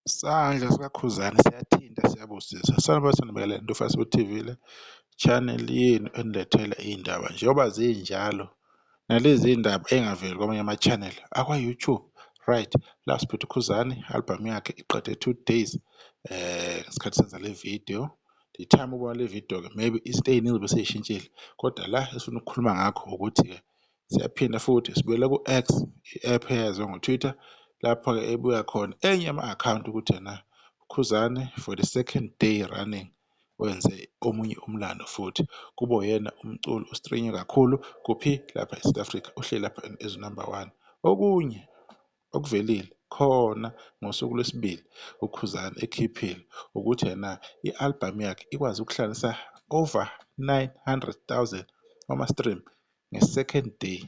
Isandla sikaKhuzani siyathinta siyabusisa. Sanibona sanibingelela Ntofa TV le channel yenu enilethela iy'ndaba njengoba zinjalo nalezi iy'ndaba ey'ngaveli kwamanye ama-channel akwa-YouTube. Right, la siphethe uKhuzani, album yakhe iqede 2 days ngesikhathi senza le video. The time ubona le video-ke, maybe izinto ey'ningi zobe sey'shintshile, kodwa la esifuna ukukhuluma ngakho ukuthi-ke siyaphinda futhi sibuyela ku-X, i-app eyaziwa ngo-Twitter, lapho-ke ebuya khona enye yama-akhawunti ukuthi ena uKhuzani for the second day running wenze omunye umlando futhi, kube uyena umculi o-stream-we kakhulu kuphi? Lapha e-South Africa, uhleli lapha as number one. Okunye okuvelile khona ngosuku lwesibili uKhuzani ekhiphile ukuthi ena i-album yakhe ikwazi ukuhlanganisa over 900,000 wama-stream nge-second day.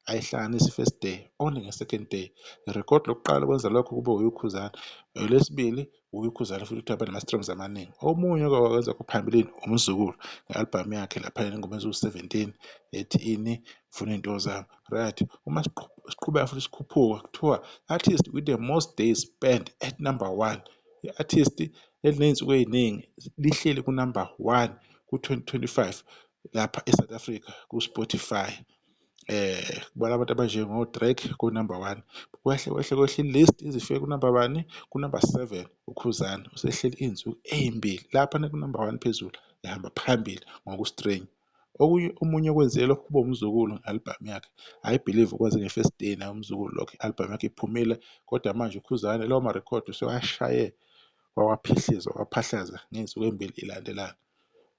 Ayihlanganisi first day, only nge-second day. Irekhodi lokuqala ukwenza lokho kube uKhuzani, elesibili uKhuzani futhi ukuthi abe nama-streams amaningi. Omunye oke wakwenza phambilini uMzukulu nge-album yakhe laphayana, ingoma eziwu-17 ethi ini, Ngifuna Iy'nto Zami. Right, uma siqhubeka futhi sikhuphuka, kuthiwa artist with the most days spent at number one, i-artist eliney'nsuku ey'ningi lihleli ku-number one ku-2025 lapha e-South Africa ku-Spotify, kubala abantu abanjengo-Drake ku-number one. Kwehle kwehle kwehle i-list ize ifike ku-number bani? Ku-number seven. UKhuzani usehleli iy'nsuku ey'mbili laphana ku-number one phezulu, ehamba phambili ngoku-stream. Okunye omunye okwenzile lokhu kube uMzukulu nge-album yakhe. I believe ukwenze nge-first day naye uMzukulu lokho, i-album yakhe iphumile, kodwa manje uKhuzani lawo marekhodi usewashaye, wawaphihliza, wawaphahlaza ngey'nsuku ey'mbili ilandelana.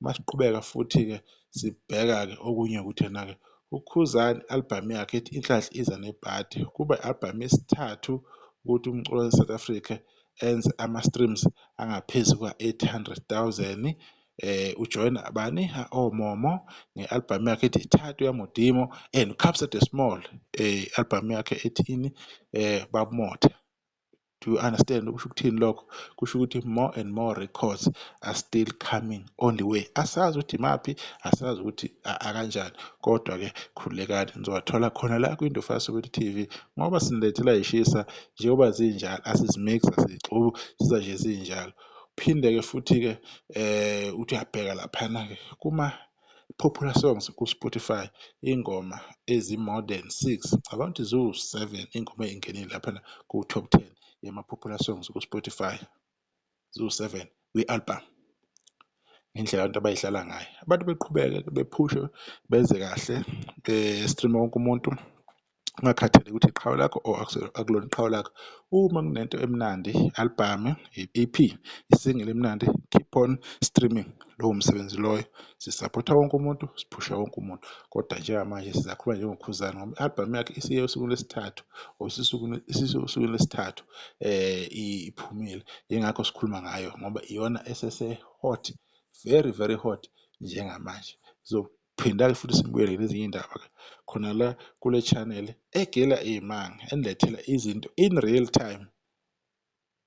Uma siqhubeka futhi-ke sibheka-ke okunye ukuthi ena-ke uKhuzani i-album yakhe ethi Inhlanhla Iza Nebhadi kuba i-album yesithathu ukuthi umculo wase-South Africa enze ama-streams angaphezu kuka-800,000. Ujoyina bani? OMomo nge-album yakhe ethi Thato Ya Modimo and Kabza De Small, i-album yakhe ethi ini, Baba Motha. Do you understand kusho ukuthini lokho? Kusho ukuthi more and more records are still coming on the way. Asazi ukuthi imaphi, asazi ukuthi akanjani, kodwa-ke khululekani, nizowathola khona la kwiNdofasa Soweto TV ngoba sinilethela yishisa njengoba zinjalo, asizi-mix, asizixubi, ziza nje zinjalo. Phinde-ke futhi-ke uthi uyabheka laphana-ke kuma popular songs ku-Spotify, ingoma ezi-more than six, cabanga ukuthi ziwu-seven ingoma ey'ngenile laphana ku-top 10 yama-popular songs ku-Spotify, ziwu-seven kwi-album. Ngendlela abantu abayidlala ngayo, abantu beqhubeke bephushe, benze kahle, be-stream wonke umuntu kungakhathaleki ukuthi iqhawe lakho or akulona iqhawe lakho. Uma kunento emnandi, i-album, i-EP, i-single emnandi, keep on streaming lowo msebenzi loyo. Sisaphotha wonke umuntu, siphusha wonke umuntu, kodwa njengamanje sizakhuluma njengoKhuzani ngoba i-album yakhe isiye osukwini lwesithathu or isisosukwini lwesithathu iphumile, yingakho sikhuluma ngayo ngoba iyona esese-hot, very very hot njengamanje. Phinda-ke futhi sibuyele nezinye iy'ndaba-ke khona la kule channel egila iy'manga, enilethela izinto in real time.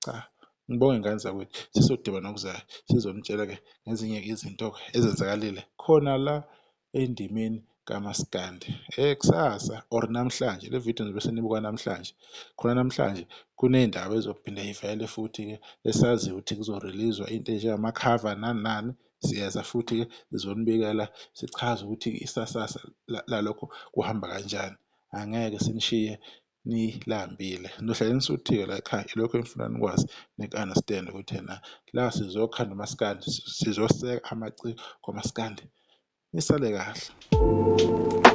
Cha, ngibonge ngane zakwethu, sisodibana ngokuzayo sizonitshela-ke ngezinye izinto-ke ezenzakalile khona la endimeni kamaskandi. Kusasa or namhlanje, le video nizobe seniyibuka namhlanje, khona namhlanje kuney'ndaba ey'zophinda y'vele futhi-ke esaziyo ukuthi kuzo-release-wa into ey'njengama-cover nani nani. Siyeza futhi-ke sizonibikela, sichaze ukuthi isasasa lalokho kuhamba kanjani. Angeke sinishiye nilambile, nizohlale nisuthile la ekhaya. Ilokho engifuna nikwazi, niku-understand ukuthi ena la sizokhanda umaskandi, sizoseka amaciko kamaskandi. Nisale kahle.